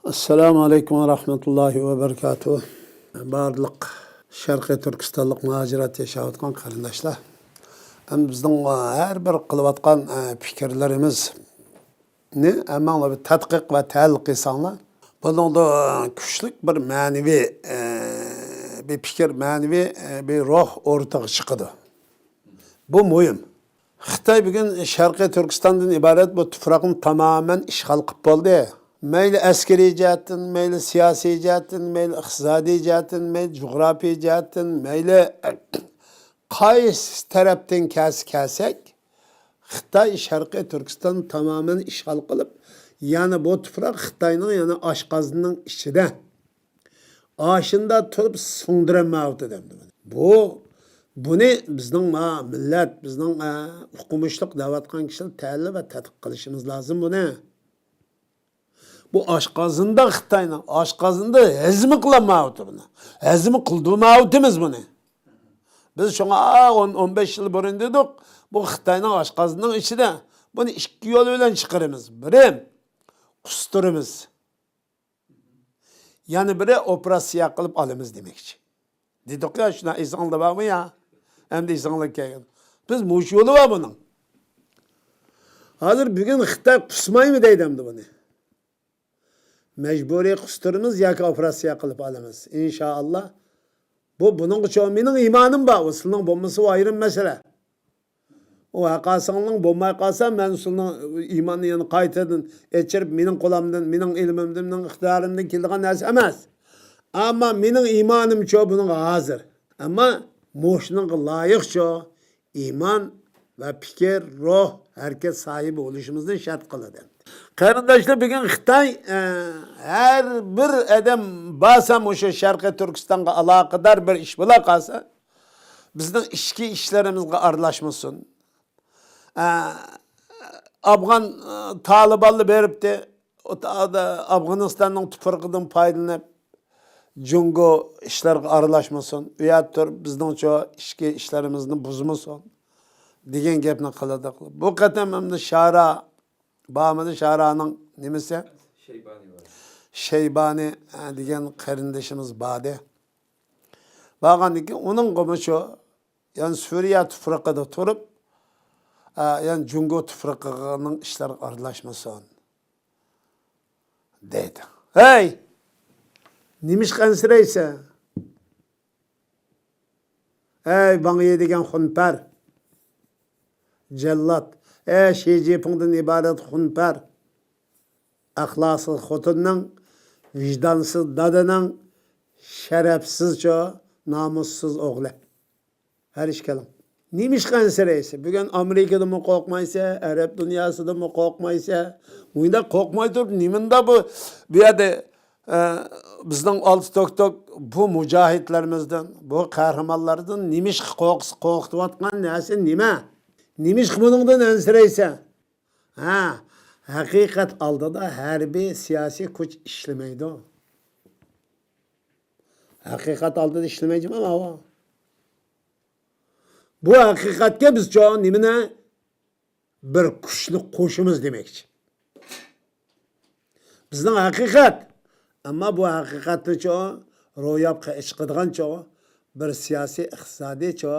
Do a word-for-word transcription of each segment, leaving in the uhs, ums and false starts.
ئەسسالامۇ ئەلەيكۇم ۋە رەھمەتۇللاھى ۋە بەرىكاتۇھ. بارلىق شەرقىي تۈركىستانلىق مۇھاجىرەت ياشاۋاتقان قېرىنداشلار. ئەمدى بىزنىڭ ھەر بىر قىلىۋاتقان، ئە، پىكىرلىرىمىزنى ھەممىڭلار بىر تەتقىق ۋە تەھلىل قىلساڭلار، بۇنىڭدا كۈچلۈك بىر مەنىۋى، ئە، بىر پىكىر، مەنىۋى، ئە، بىر روھ ئوتتۇرىغا چىقىدۇ. بۇ مۇھىم. خىتاي بۈگۈن شەرقىي تۈركىستاندىن ئىبارەت بۇ تۇپراقنى تامامەن ئىشغال قىلىپ بولدى. مەيلى ئەسكىرىي جەھەتتىن، مەيلى سىياسىي جەھەتتىن، مەيلى ئىقتىسادىي جەھەتتىن، مەيلى جۇغراپىيە جەھەتتىن، مەيلى قايسى تەرەپتىن كەلسە كەلسەك، خىتاي شەرقىي تۈركىستاننى تامامەن ئىشغال قىلىپ، يەنە بۇ تۇپراق خىتاينىڭ يەنە ئاشقازىنىنىڭ ئىچىدە. ئاشۇنداق تۇرۇپ سۇڭدۇرالمايۋاتىدۇ ئەمدى. بۇ، بۇنى بىزنىڭ، ما، مىللەت، بىزنىڭ، ئە، ئوقۇمۇشلۇق دەۋاتقان كىشىلەر تەھلىل ۋە تەتقىق قىلىشىمىز لازىم بۇنى. بۇ ئاشقازىنىدا خىتاينىڭ، ئاشقازىنىدا ھەزىم قىلالمايۋاتىدۇ بۇنى. ھەزىم قىلدۇرمايۋاتىمىز بۇنى. بىز شۇڭا، ئا، ئون، ئون بەش يىل بۇرۇن دېدۇق، بۇ خىتاينىڭ ئاشقازىنىنىڭ ئىچىدە. بۇنى ئىككى يول بىلەن چىقىرىمىز. بىرى، قۇستۇرىمىز. يەنە بىرى ئوپېراتسىيە قىلىپ ئالىمىز دېمەكچى. دېدۇقيا، شۇنداق ئېسىڭلاردا بارمۇ يا؟ ئەمدى ئېسىڭلارغا كەلگەن. بىز مۇشۇ يولى بار بۇنىڭ. ھازىر بۈگۈن خىتاي قۇسمايمۇ دەيدۇ ئەمدى بۇنى. مەجبۇرىي قۇستۇرىمىز ياكى ئوپېراتسىيە قىلىپ ئالىمىز. ئىنشائاللا. بۇ بۇنىڭغىچە مېنىڭ ئىمانىم بار. ئۇ سىلىنىڭ بولمىسا ئۇ ئايرىم مەسىلە. ئۇ ھەقاسىڭلىڭ بولماي قالسا، مەن سىلىنىڭ ئىماننى يەنە قايتىدىن ئېچىرىپ، مېنىڭ قولۇمدىن، مېنىڭ ئىلمىمدىن، مېنىڭ ئىقتىدارىمدىن كېلىدىغان نەرسە ئەمەس. ئەمما مېنىڭ ئىمانىمچۇ بۇنىڭغا ھازىر. ئەمما مۇشۇنىڭغا لايىقچۇ ئىمان ۋە پىكىر، روھ، ھەرىكەت ساھىبى بولۇشىمىزنى شەرت قىلىدۇ. قېرىنداشلار، بۈگۈن خىتاي، ئە، ھەر بىر ئادەم بارسا مۇشۇ شەرقىي تۈركىستانغا ئالاقىدار بىر ئىش بولا قالسا، بىزنىڭ ئىچكى ئىشلىرىمىزغا ئارىلاشمىسۇن. ئە، ئافغان، ئە، تالىبانلار بېرىپتۇ. ئۇ تا-، ئافغانىستاننىڭ تۇپرىقىدىن پايدىلىنىپ، جۇڭگو ئىشلارغا ئارىلاشمىسۇن. ئۇ يەردە تۇرۇپ بىزنىڭچۇ ئىچكى ئىشلىرىمىزنى بۇزمىسۇن دېگەن گەپنى قىلدۇق. بۇ قېتىم ئەمدى شارا بارمىدى، شارانىڭ نېمىسى؟ شەيبانى بار. شەيبانى، ئە، دېگەن قېرىندىشىمىز باردى. بارغاندىن كېيىن ئۇنىڭغىمۇ شۇ، يەنى سۈرىيە تۇپرىقىدا تۇرۇپ، ئە، يەنى جۇڭگو تۇپرىقىنىڭ ئىشلىرىغا ئارىلاشمىسۇن دەيدۇ. ھەي! نېمىشقا ئەنسىرەيسەن؟ ئەي، ۋاڭ يى دېگەن خۇنپەر، جەللات، ئەي، شى جىنپىڭدىن ئىبارەت خۇنپەر، ئەخلاقسىز خوتۇننىڭ، ۋىجدانسىز دادىنىڭ، شەرەپسىزچۇ، نامۇسسىز ئوغلى. ھەر ئىككىلىڭ. نېمىشقا ئەنسىرەيسەن؟ بۈگۈن ئامېرىكىدىنمۇ قورقمايسەن، ئەرەب دۇنياسىدىنمۇ قورقمايسەن. مۇنداق قورقماي تۇرۇپ، نېمىنداق بۇ، بۇ يەردە، ئە، بىزنىڭ ئالتە توك توك بۇ مۇجاھىدلىرىمىزدىن، بۇ قەھرىمانلاردىن نېمىشقا قورقسا، قورقۇتۇۋاتقان نەرسە نېمە؟ نېمىشقا بۇنىڭدىن ئەنسىرەيسەن؟ ھە، ھەقىقەت ئالدىدا ھەربىي سىياسىي كۈچ ئىشلىمەيدۇ. ھەقىقەت ئالدىدا ئىشلىمەيدۇ، ماۋۇ. بۇ ھەقىقەتكە بىز چوڭ نېمىنى؟ بىر كۈچنى قوشىمىز دېمەكچى. بىزنىڭ ھەقىقەت. ئەمما بۇ ھەقىقەتنىچۇ روياپقا چىقىدىغانچۇ بىر سىياسىي، ئىقتىسادىيچۇ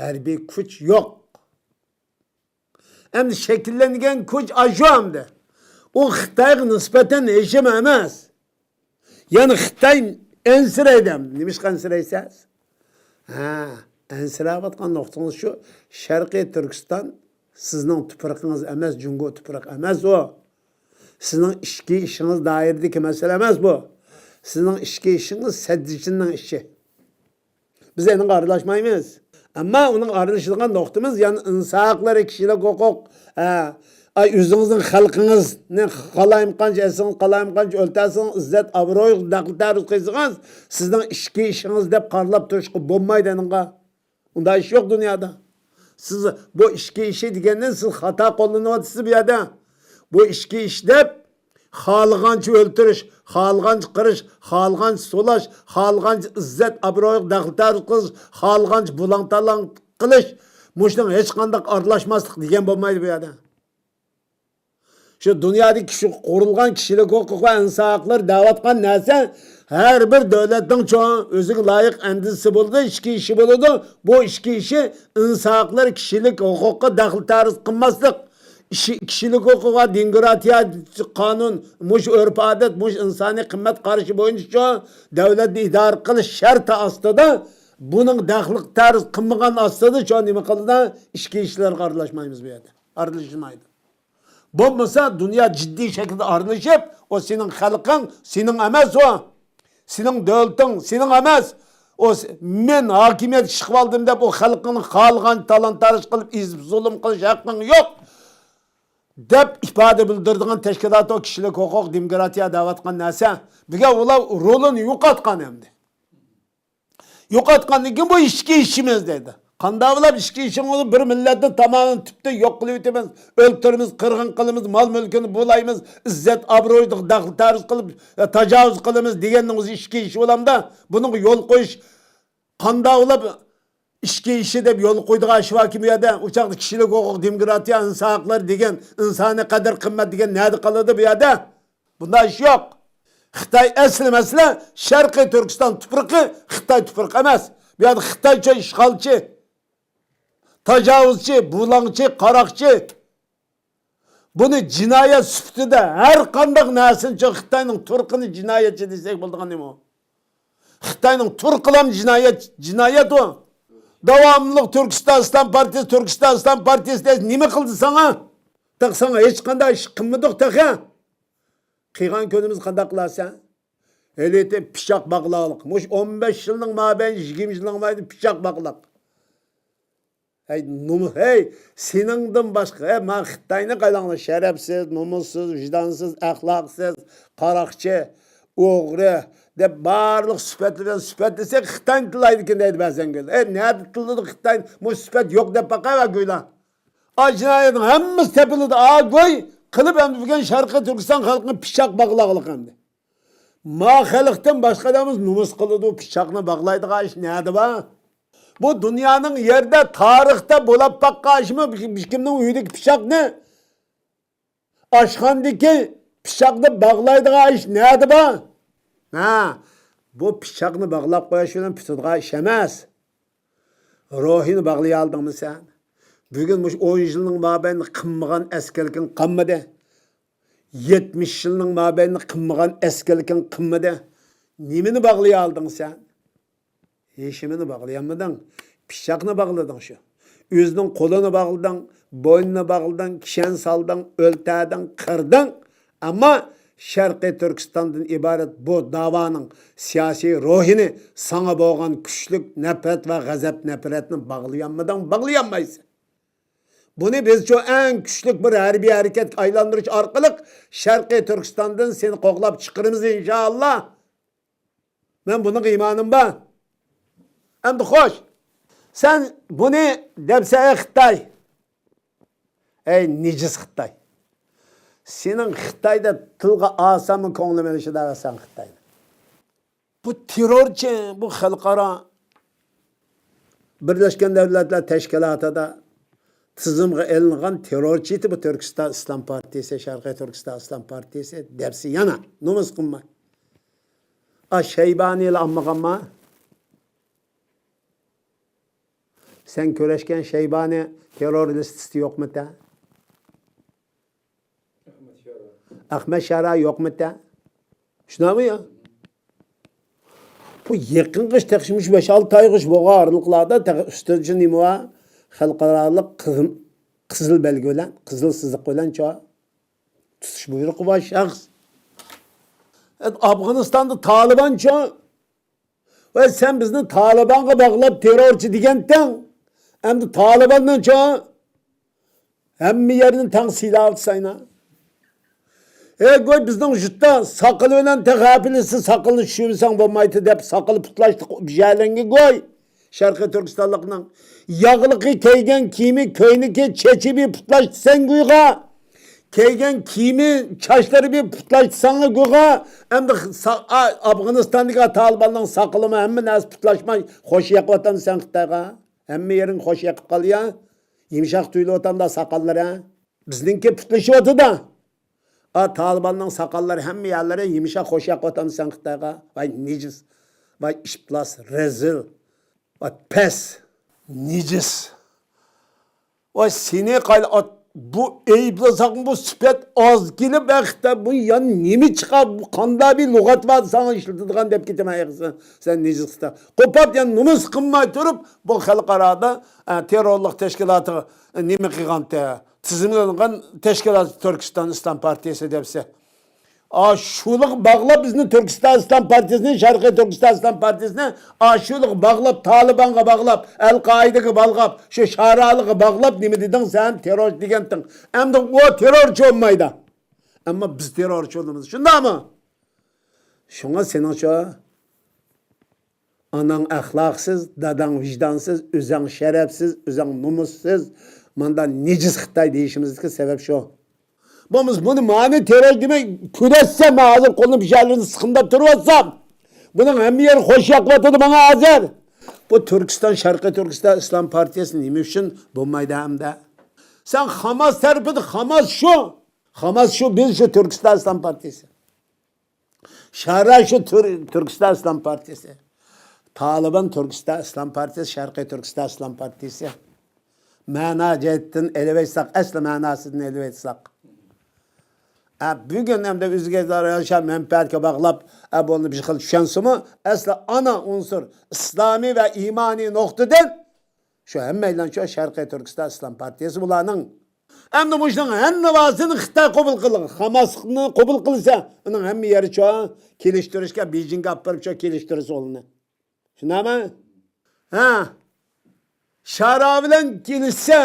ھەربىي كۈچ يوق. ئەمدى شەكىللەنگەن كۈچ ئاشۇ ئەمدى. ئۇ خىتايغا نىسبەتەن ھېچنېمە ئەمەس. يەنى خىتاي ئەنسىرەيدۇ ئەمدى. نېمىشقا ئەنسىرەيسىز؟ ھە، ئەنسىرەۋاتقان نۇقتىڭىز شۇ، شەرقىي تۈركىستان سىزنىڭ تۇپرىقىڭىز ئەمەس، جۇڭگو تۇپرىقى ئەمەس ئۇ. سىزنىڭ ئىچكى ئىشىڭىز دائىرىدىكى مەسىلە ئەمەس بۇ. سىزنىڭ ئىچكى ئىشىڭىز سەددىچىننىڭ ئىشى. بىز ئېنىڭغا ئارىلاشمايمىز. ئەمما ئۇنىڭ ئارىلىشىدىغان نۇقتىمىز يەنى ئىنسان ھەقلىرى، كىشىلىك ھوقۇق، ئە، ئاي، ئۆزىڭىزنىڭ خەلقىڭىزنى قالايمىقانچە ئەتسىڭىز، قالايمىقانچە ئۆلتۈرسىڭىز، ئىززەت، ئابرويغا دەخلى تەرۇز قىلسىڭىز، سىزنىڭ ئىچكى ئىشىڭىز دەپ قارىلاپ تۇرۇشقا بولمايدۇ ئېنىڭغا. ئۇنداق ئىش يوق دۇنيادا. سىز بۇ ئىچكى ئىشى دېگەندىن سىز خاتا قوللىنىۋاتىسىز بۇ يەردە. بۇ ئىچكى ئىش دەپ خالىغانچە ئۆلتۈرۈش، خالىغانچە قىرىش، خالىغانچە سولاش، خالىغانچە ئىززەت، ئابرويغا دەخلى تەرۇز قىلىش، خالىغانچە بۇلاڭ-تالاڭ قىلىش، مۇشۇنىڭ ھېچقانداق ئارىلاشماسلىق دېگەن بولمايدۇ بۇ يەردە. شۇ دۇنيادىكى كىشى قۇرۇلغان كىشىلىك ھوقۇق ۋە ئىنسان ھەقلىرى دەۋاتقان نەرسە، ھەر بىر دۆلەتنىڭ چوڭ ئۆزىگە لايىق ئەندىزىسى بولىدۇ، ئىچكى ئىشى بولىدۇ. بۇ ئىچكى ئىشى ئىنسان ھەقلىرى، كىشىلىك ھوقۇققا دەخلى تەرۇز قىلماسلىق. ئىشى، كىشىلىك ھوقۇق ۋە دېموكراتىيە، قانۇن، مۇشۇ ئۆرپ-ئادەت، مۇشۇ ئىنسانىي قىممەت قارىشى بويىچە دۆلەتنى ئىدارە قىلىش شەرتى ئاستىدا، بۇنىڭ دەخلى تەرۇز قىلمىغان ئاستىدا شۇ نېمە قىلىدۇ؟ ئىچكى ئىشلارغا ئارىلاشمايمىز بۇ يەردە. ئارىلىشمايدۇ. بولمىسا دۇنيا جىددىي شەكىلدە ئارىلىشىپ، ئۇ سېنىڭ خەلقىڭ، سېنىڭ ئەمەس ئۇ. سېنىڭ دۆلىتىڭ، سېنىڭ ئەمەس. ئۇ س-، مەن ھاكىمىيەتكە چىقىۋالدىم دەپ، ئۇ خەلقىڭنى خالىغانچە تالان-تاراج قىلىپ، ئېزىپ زۇلۇم قىلىش ھەققىڭ يوق، دەپ ئىپادە بىلدۈرىدىغان تەشكىلات ئۇ كىشىلىك ھوقۇق، دېموكراتىيە دەۋاتقان نەرسە. بۈگۈن ئۇلار رولىنى يوقاتقان ئەمدى. يوقاتقاندىن كېيىن بۇ ئىچكى ئىشىمىز دەيدۇ. قانداق بولۇپ ئىچكى ئىشىڭىز، بىر مىللەتنى تامامەن تۈپتىن يوق قىلىۋېتىمىز، ئۆلتۈرىمىز، قىرغىن قىلىمىز، مال مۈلكىنى بۇلايمىز، ئىززەت ئابرۇيىغا دەخلى تەرۇز قىلىپ، تاجاۋۇز قىلىمىز دېگەننىڭ ئۆزى ئىچكى ئىشى بولامدا؟ بۇنىڭغا يول قويۇش قانداق بولۇپ ئىچكى ئىشى دەپ يول قويىدىغان ئىش باركىن بۇ يەردە؟ ئۇ چاغدا كىشىلىك ھوقۇق، دېموكراتىيە، ئىنسان ھەقلىرى دېگەن، ئىنسانىي قەدىر قىممەت دېگەن نەدە قالىدۇ بۇ يەردە؟ بۇنداق ئىش يوق. خىتاي ئەسلى مەسىلە شەرقىي تۈركىستان تۇپرىقى خىتاي تۇپرىقى ئەمەس. بۇ يەردە خىتايچە ئىشغالچى، تاجاۋۇزچى، بۇلاڭچى، قاراقچى. بۇنى جىنايەت سۈپىتىدە ھەر قانداق نەرسىنى، خىتاينىڭ تۇرقىنى جىنايەتچى دېسەك بولىدىغان نېمە ئۇ؟ خىتاينىڭ تۇرقىلام جىنايەت، جىنايەت ئۇ. داۋاملىق تۈركىستان ئىسلام پارتىيىسى، تۈركىستان ئىسلام پارتىيىسى دەيسىز، نېمە قىلدى ساڭا؟ تېخى ساڭا ھېچقانداق ئىش قىلمىدۇق تېخى. قىلغان كۈنىمىز قانداق قىلارسەن؟ ھېلىتى پىچاق باغلاقلىق. مۇشۇ ئون بەش يىلنىڭ مابەينى، يىگىرمە يىلنىڭ مابەينى پىچاق باغلاق. ھەي، نومۇ-، ھەي، سېنىڭدىن باشقا، ھەي، مانا خىتاينى قاراڭلار، شەرەپسىز، نومۇسسىز، ۋىجدانسىز، ئەخلاقسىز، قاراقچى، ئوغرى دەپ بارلىق سۈپەتلىرى بىلەن سۈپەتلىسەك، خىتاينى تىللايدىكەن دەيدۇ بەزەن كۈنلەر. ھەي، نەدە تىللىدۇق خىتاي؟ مۇشۇ سۈپەت يوق دەپ باقايۋە گويلا. ئا، جىنايەتنىڭ ھەممىسى تېپىلىدۇ. ئا، گوي قىلىپ ئەمدى بۈگۈن شەرقىي تۈركىستان خەلقىنى پىچاق باغلاقلىق ئەمدى. ما خەلقتىن باشقا ئادەممىز نومۇس قىلىدۇ، پىچاقنى باغلايدىغان ئىش نەدە بار؟ بۇ دۇنيانىڭ يەردە تارىختا بولاپ باققان ئىشمۇ، بىر كىمنىڭ ئۆيىدىكى پىچاقنى ئاشخانىدىكى پىچاقنى باغلايدىغان ئىش نەدە بار؟ ھە، بۇ پىچاقنى باغلاپ قويۇش بىلەن پۈتىدىغان ئىش ئەمەس. روھىنى باغلىيالدىڭمۇ سەن؟ بۈگۈن مۇشۇ ئون يىلنىڭ مابەينىدە قىلمىغان ئەسكىلىكىڭ قالمىدى. يەتمىش يىلنىڭ مابەينىدە قىلمىغان ئەسكىلىكىڭ قالمىدى. نېمىنى باغلىيالدىڭ سەن؟ ھېچنېمىنى باغلىيالمىدىڭ. پىچاقنى باغلىدىڭ شۇ. ئۆزىنىڭ قولىنى باغلىدىڭ، بوينىنى باغلىدىڭ، كىشەن سالدىڭ، ئۆلتۈردۈڭ، قىردىڭ. ئەمما شەرقىي تۈركىستاندىن ئىبارەت بۇ داۋانىڭ سىياسىي روھىنى، ساڭا بولغان كۈچلۈك نەپرەت ۋە غەزەپ-نەپرەتنى باغلىيالمىدىڭ، باغلىيالمايسەن. بۇنى بىزچۇ ئەڭ كۈچلۈك بىر ھەربىي ھەرىكەتكە ئايلاندۇرۇش ئارقىلىق شەرقىي تۈركىستاندىن سېنى قوغلاپ چىقىرىمىز، ئىنشائاللا. مەن بۇنىڭغا ئىمانىم بار. ئەمدى خوش، سەن بۇنى دەپسەن، ئەي خىتاي. ئەي نىجىس خىتاي. سېنىڭ خىتاي دەپ تىلغا ئالساممۇ كۆڭلۈم ئېلىشىدا سەن خىتاينى. بۇ تېررورچى، بۇ خەلقئارا بىرلەشكەن دۆلەتلەر تەشكىلاتىدا تىزىمغا ئېلىنغان تېررورچى بۇ تۈركىستان ئىسلام پارتىيىسى، شەرقىي تۈركىستان ئىسلام پارتىيىسى دەپسە يەنە نومۇس قىلماي. ئا، شەيبانىيلا ئالمىغانما؟ سەن كۆرۈشكەن شەيبانى تېررور لىستىسىدا يوقمىتە؟ ئەخمەت شارا يوقمىتە؟ شۇنداقمۇ يا؟ بۇ يېقىنقى تېخى مۇشۇ بەش-ئالتە ئايغىچە بولغان ئارىلىقلاردا تېخى ئۈستىدە نېمە بار؟ خەلقئارالىق قىزىل، قىزىل بەلگە بىلەن، قىزىل سىزىق بىلەن چا تۇتۇش بۇيرۇقى بار شەخس. ئافغانىستاندا تالىبانچۇ؟ ۋە سەن بىزنى تالىبانغا باغلاپ تېررورچى دېگەنتىڭ. ئەمدى تالىباندىنچۇ؟ ھەممە يەرنى تەڭ سىيلاۋاتىسەن. ھەي گوي، بىزنىڭ يۇرتتا ساقىلى بىلەن تېخى ھەپىلىسى ساقىلىنى چۈشۈرمىسەڭ بولمايتتى دەپ ساقىلى پۇتلاشتى بىژەلەنگە گوي. شەرقىي تۈركىستانلىقنىڭ ياغلىقى، كىيگەن كىيىمى، كۆينىكى، چېچى بىر پۇتلاشتى سەن گۇيغا. كىيگەن كىيىمى، چاچلىرى بىر پۇتلاشتى ساڭا گۇيغا. ئەمدى سا-، ئا-، ئافغانىستاندىكى تالىباننىڭ ساقىلىمۇ ھەممە نەرسە پۇتلاشماي خوش يېقىۋاتامدۇ سەن خىتايغا؟ ھەممە يېرىڭ خوش يېقىپ قالىدۇ. يۇمشاق تۇيۇلۇۋاتامدۇ ساقاللىرى؟ بىزنىڭكى پۇتلىشىۋاتىدۇ. ئا، تالىباننىڭ ساقاللىرى ھەممە يەرلىرى يېمىشاق خوش ياقىۋاتامسەن خىتايغا. ۋاي نىجىس، ۋاي ئىپلاس، رەزىل، ۋاي پەس، نىجىس. ۋاي سېنى قايلا ئات-، بۇ ئەيىبلىسەكمۇ بۇ سۈپەت ئاز كېلىپ، ۋاي خىتاي بۇ يان نېمە چىقار، بۇ قانداق بىر لۇغەت بار ساڭا ئىشلىتىدىغان دەپ كېتىمەن ئېغىزىڭ. سەن نىجىس خىتاي. قوپاپ يان نومۇس قىلماي تۇرۇپ، بۇ خەلقئارادا، ئە، تېررورلۇق تەشكىلاتىغا، ئە، نېمە قىلغانتى؟ تىزىملانغان تەشكىلات تۈركىستان ئىسلام پارتىيىسى دەپسە. ئاشۇلىق باغلاپ بىزنى تۈركىستان ئىسلام پارتىيىسىنى، شەرقىي تۈركىستان ئىسلام پارتىيىسىنى ئاشۇلىق باغلاپ، تالىبانغا باغلاپ، ئەل قائىدىگە باغلاپ، شۇ شارالىغا باغلاپ نېمە دېدىڭ سەن؟ تېررورچى دېگەنتىڭ. ئەمدى ئۇ تېررورچى بولمايدۇ. ئەمما بىز تېررورچى بولىمىز. شۇنداقمۇ؟ شۇڭا سېنىڭچۇ؟ ئاناڭ ئەخلاقسىز، داداڭ ۋىجدانسىز، ئۆزەڭ شەرەپسىز، ئۆزەڭ نومۇسسىز، ماندا نىجىس خىتاي دېيىشىمىزدىكى سەۋەب شۇ. بولمىسا بۇنى مانا تېررور دېمەي كۈرەشسەم، مەن ھازىر قولۇمنى بىر يەرلىرىنى سىقىمداپ تۇرۇۋاتسام، بۇنىڭ ھەممە يېرى خوش ياقىۋاتىدۇ ماڭا ھازىر. بۇ تۈركىستان، شەرقىي تۈركىستان ئىسلام پارتىيىسى نېمە ئۈچۈن بولمايدۇ ئەمدى؟ سەن خاماس تەرىپىدە، خاماس شۇ. خاماس شۇ، بىز شۇ تۈركىستان ئىسلام پارتىيىسى. شارا شۇ تۈر-، تۈركىستان ئىسلام پارتىيىسى. تالىبان تۈركىستان ئىسلام پارتىيىسى، شەرقىي تۈركىستان ئىسلام پارتىيىسى. مەنا جەھەتتىن ئېلىۋەتسەك، ئەسلى مەناسىدىن ئېلىۋەتسەك. ئە، بۈگۈن ئەمدى ئۆزىگە زارار ياشا مەنپەئەتكە باغلاپ، ئە، بۇنى بىر خىل چۈشەنسىمۇ، ئەسلى ئانا ئۇنسۇر ئىسلامىي ۋە ئىمانىي نۇقتىدىن شۇ ھەممەيلەن شۇ شەرقىي تۈركىستان ئىسلام پارتىيىسى بۇلارنىڭ. ئەمدى مۇشۇنىڭ ھەممە بارىسىنى خىتاي قوبۇل قىلغان، خاماسنى قوبۇل قىلسا، ئۇنىڭ ھەممە يېرى شۇ كېلىشتۈرۈشكە، بېيجىڭغا ئاپىرىپ شۇ كېلىشتۈرسە ئۇنى. شۇنداقمۇ؟ ھە. شارا بىلەن كېلىشسە،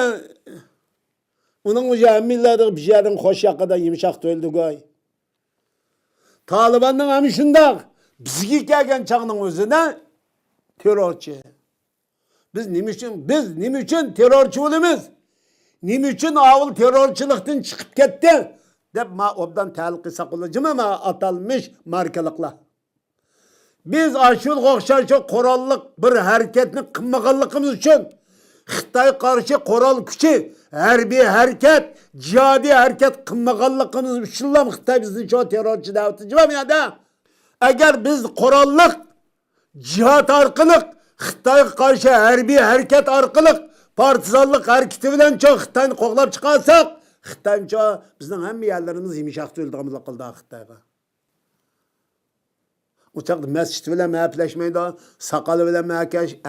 ئۇنىڭ ئۆزى ھەممىلەردىن بىر يەردىن خوش ياقىدا يۇمشاق تۇيۇلىدىغۇ. تالىباننىڭ ھەم شۇنداق. بىزگە كەلگەن چاغنىڭ ئۆزىدە تېررورچى. بىز نېمە ئۈچۈن، بىز نېمە ئۈچۈن تېررورچى بولىمىز؟ نېمە ئۈچۈن ئاۋۇل تېررورچىلىقتىن چىقىپ كەتتى؟ دەپ ما ئوبدان تەھلىل قىلساق بولىدۇ جۇمۇ، ما ئاتالمىش ماركىلىقلار. بىز ئاشۇلغا ئوخشاش شۇ قوراللىق بىر ھەرىكەتنى قىلمىغانلىقىمىز ئۈچۈن، خىتايغا قارشى قورال كۈچى، ھەربىي ھەرىكەت، جىھادىي ھەرىكەت قىلمىغانلىقىمىز ئۈچۈنلا خىتاي بىزنى شۇ تېررورچى دەۋاتىدۇ جۇمۇ يەردە. ئەگەر بىز قوراللىق جىھاد ئارقىلىق، خىتايغا قارشى ھەربىي ھەرىكەت ئارقىلىق، پارتىزانلىق ھەرىكىتى بىلەن چوڭ خىتاينى قوغلاپ چىقارساق، خىتاينىچۇ بىزنىڭ ھەممە يەرلىرىمىز يۇمشاق تۇيۇلىدىغان بولۇپ قالىدۇ خىتايغا. ئۇ چاغدا مەسچىت بىلەن ھەپىلەشمەيدۇ، ساقال بىلەن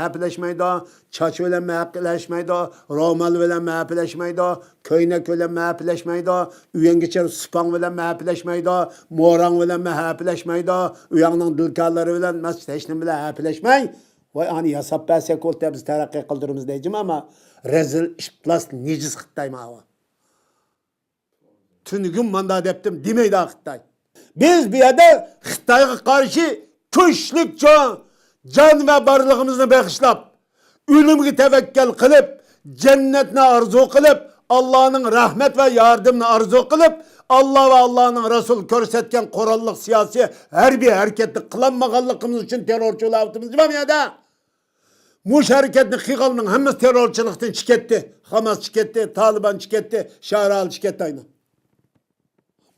ھەپىلەشمەيدۇ، چاچ بىلەن ھەپىلەشمەيدۇ، رومال بىلەن ھەپىلەشمەيدۇ، كۆينەك بىلەن ھەپىلەشمەيدۇ، ئۆيەڭگىچە سۇپاڭ بىلەن ھەپىلەشمەيدۇ، موراڭ بىلەن ھەپىلەشمەيدۇ، ئۆيەڭنىڭ دىلكارلىرى بىلەن مەس ھېچنېمە بىلەن ھەپىلەشمەي، ۋاي ئانى ياساپ بەرسەك بولدى، بىز تەرەققىي قىلدۇرىمىز دەيدىمۇ، ئەمما رەزىل ئىپلاس نىجىس خىتاي ماۋۇ. تۈنۈگۈن ماندا دەپتىم دېمەيدۇ خىتاي. بىز بۇ يەردە خىتايغا قارشى كۈچلۈك جان، جان ۋە بارلىقىمىزنى بېغىشلاپ، ئۆلۈمگە تەۋەككەل قىلىپ، جەننەتنى ئارزۇ قىلىپ، ئاللانىڭ رەھمەت ۋە ياردىمىنى ئارزۇ قىلىپ، ئاللا ۋە ئاللانىڭ رەسۇلى كۆرسەتكەن قوراللىق سىياسىي ھەربىي ھەرىكەتنى قىلالمىغانلىقىمىز ئۈچۈن تېررورچى بولۇۋاتىمىز جۇمۇ يەردە. مۇشۇ ھەرىكەتنى قىلغاننىڭ ھەممىسى تېررورچىلىقتىن چىقىپ كەتتى. خاماس چىقىپ كەتتى، تالىبان چىقىپ كەتتى، شارال چىقىپ كەتتى ئاينى.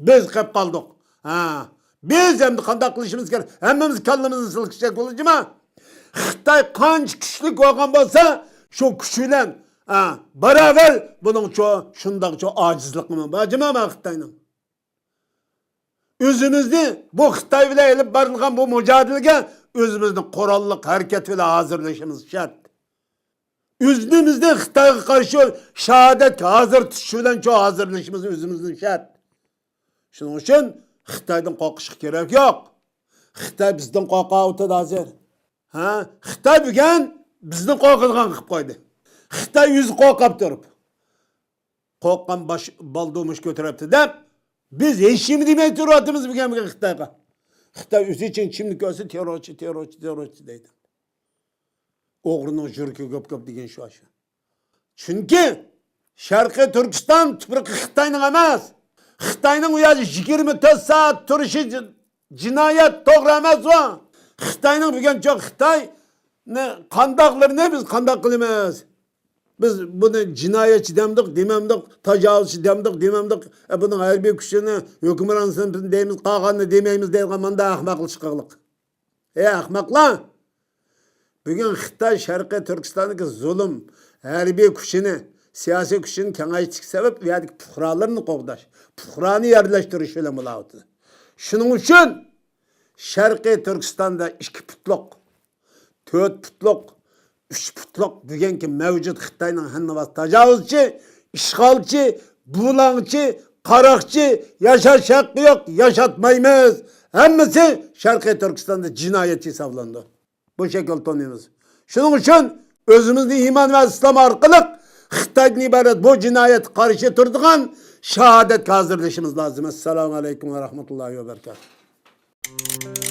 بىز قېلىپ قالدۇق. ھە. بىز ئەمدى قانداق قىلىشىمىز كېرەك؟ ھەممىمىز كاللىمىزنى سىلكىشىمىز كېرەك بولىدۇ جۇمۇ. خىتاي قانچە كۈچلۈك بولغان بولسا، شۇ كۈچ بىلەن، ھە، باراۋەر بۇنىڭچۇ، شۇنداقچۇ ئاجىزلىقىمۇ بار جۇمۇ خىتاينىڭ. ئۆزىمىزنى بۇ خىتاي بىلەن ئېلىپ بارىدىغان بۇ مۇجادىلىگە ئۆزىمىزنى قوراللىق ھەرىكەت بىلەن ھازىرلىشىمىز شەرت. ئۆزىمىزنى خىتايغا قارشى شاھادەتكە ھازىر تۇتۇش بىلەن شۇ ھازىرلىشىمىز ئۆزىمىزنىڭ شەرت. شۇنىڭ ئۈچۈن خىتايدىن قورقۇشقا كېرەك يوق. خىتاي بىزدىن قورقۇۋاتىدۇ ھازىر. ھە؟ خىتاي بۈگۈن بىزنى قورقىدىغان قىلىپ قويدى. خىتاي ئۆزى قورقۇپ تۇرۇپ، قورققان باش بالدۇرمۇش كۆتۈرۈپتۇ دەپ، بىز ھېچنېمە دېمەي تۇرۇۋاتىمىز بۈگۈن، بۈگۈن خىتايغا. خىتاي ئۆزى ئىچىڭ كىمنى كۆرسە تېررورچى، تېررورچى، تېررورچى دەيدۇ. ئوغرىنىڭ يۈرىكى گۆپ-گۆپ دېگەن شۇ، شۇ. چۈنكى شەرقىي تۈركىستان تۇپرىقى خىتاينىڭ ئەمەس. خىتاينىڭ ئۇ يەردە يىگىرمە تۆت سائەت تۇرۇشى جىنايەت، توغرا ئەمەس ئۇ. خىتاينىڭ بۈگۈنچە خىتاينى قانداقلىرىنى بىز قانداق قىلىمىز؟ بىز بۇنى جىنايەتچى دەمدۇق، دېمەمدۇق، تاجاۋۇزچى دەمدۇق، دېمەمدۇق. ئە، بۇنىڭ ھەربىي كۈچىنى، ھۆكۈمران سىنىپىنى دەيمىز، قالغاننى دېمەيمىز دەيدىغان مانداق ئەخمەقلىق چىقىقلىق. ئەي ئەخمەقلار! بۈگۈن خىتاي شەرقىي تۈركىستاندىكى زۇلۇم، ھەربىي كۈچىنى، سىياسىي كۈچىنى كېڭەيتىشكە سەۋەب، ئۇ يەردىكى پۇقرالىرىنى قوغداش، پۇقرانى يەرلەشتۈرۈش بىلەن بولاۋاتىدۇ. شۇنىڭ ئۈچۈن شەرقىي تۈركىستاندا ئىككى پۇتلۇق، تۆت پۇتلۇق، ئۈچ پۇتلۇق بۈگۈنكى مەۋجۇت خىتاينىڭ ھەممىۋاقىت تاجاۋۇزچى، ئىشغالچى، بۇلاڭچى، قاراقچى، ياشاش ھەققى يوق، ياشاتمايمىز. ھەممىسى شەرقىي تۈركىستاندا جىنايەتچى ھېسابلىنىدۇ. بۇ شەكىلدە تونۇيمىز. شۇنىڭ ئۈچۈن ئۆزىمىزنى ئىمان ۋە ئىسلام ئارقىلىق خىتايدىن ئىبارەت بۇ جىنايەتكە قارشى تۇرىدىغان شاھادەتكە ھازىرلىشىمىز لازىم. ئەسسالامۇ ئەلەيكۇم ۋە رەھمەتۇللاھى ۋە بەرىكاتۇھ.